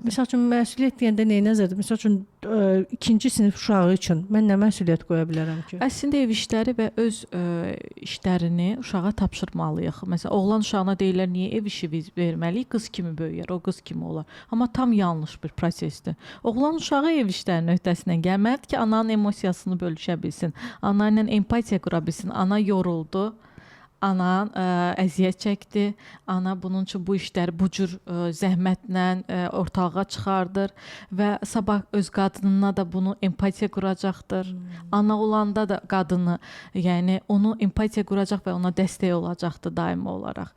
Məsəl üçün məsuliyyət deyəndə nəyi nəzərdə? Məsəl üçün ikinci sinif uşağı üçün mən nə məsuliyyət qoya bilərəm ki? Əslində ev işləri və öz işlərini uşağa tapşırmalıyıq. Məsələn, oğlan uşağına deyirlər niyə ev işi verməliyik? Qız kimi böyüyər, o qız kimi olar. Amma tam yanlış bir prosesdir. Oğlan uşağı ev işlərinin öhdəsindən gəlməlidir ki, ananın emosiyasını bölüşə bilsin, ana ilə empatiya qura bilsin. Ana yoruldu. Ana əziyyət çəkdi. Ana bunun üçün bu işləri bu cür zəhmətlə ortalığa çıxardır və sabah öz qadınına da bunu empatiya quracaqdır. Ana olanda da qadını, yəni onu empatiya quracaq və ona dəstək olacaqdır daimi olaraq.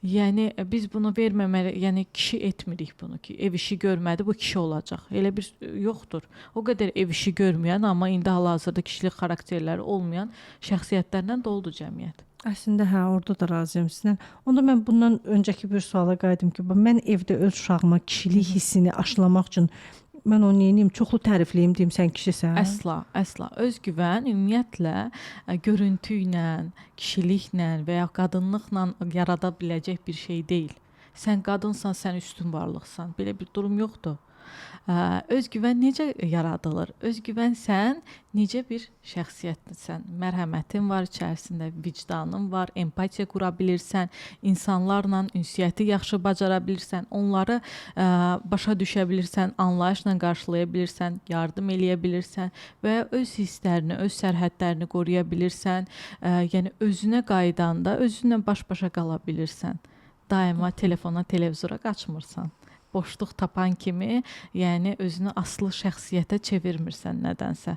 Yəni biz bunu verməməli, yəni kişi etmirik bunu ki, ev işi görmədi, bu kişi olacaq. Elə bir yoxdur. O qədər ev işi görməyən, amma indi hal-hazırda kişilik xarakterləri olmayan şəxsiyyətlərlə doludur cəmiyyət. Əslində hə, orada da razıyam sizlə. Onda mən bundan öncəki bir suala qayıdım ki, mən evdə öz uşağıma kişilik hissini aşılamaq üçün mən onu nə edeyim? Çoxlu tərifləyim, deyim sən kişisən. Əsla, əsla. Özgüvən ümumiyyətlə görüntü ilə, kişiliklə və ya qadınlıqla yarada biləcək bir şey deyil. Sən qadınsan, sən üstün varlıqsan. Belə bir durum yoxdur. Özgüvən necə yaradılır? Özgüvən sən necə bir şəxsiyyətsən? Mərhəmətin var içərisində, vicdanın var, empatiya qura bilirsən, insanlarla ünsiyyəti yaxşı bacara bilirsən, onları başa düşə bilirsən, anlayışla qarşılaya bilirsən, yardım eləyə bilirsən və öz hisslərini, öz sərhədlərini qoruya bilirsən. Yəni özünə qayıdanda özünlə baş-başa qala bilirsən. Daima telefona, televizora qaçmırsan. Boşluq tapan kimi, yəni özünü asılı şəxsiyyətə çevirmirsən nədənsə.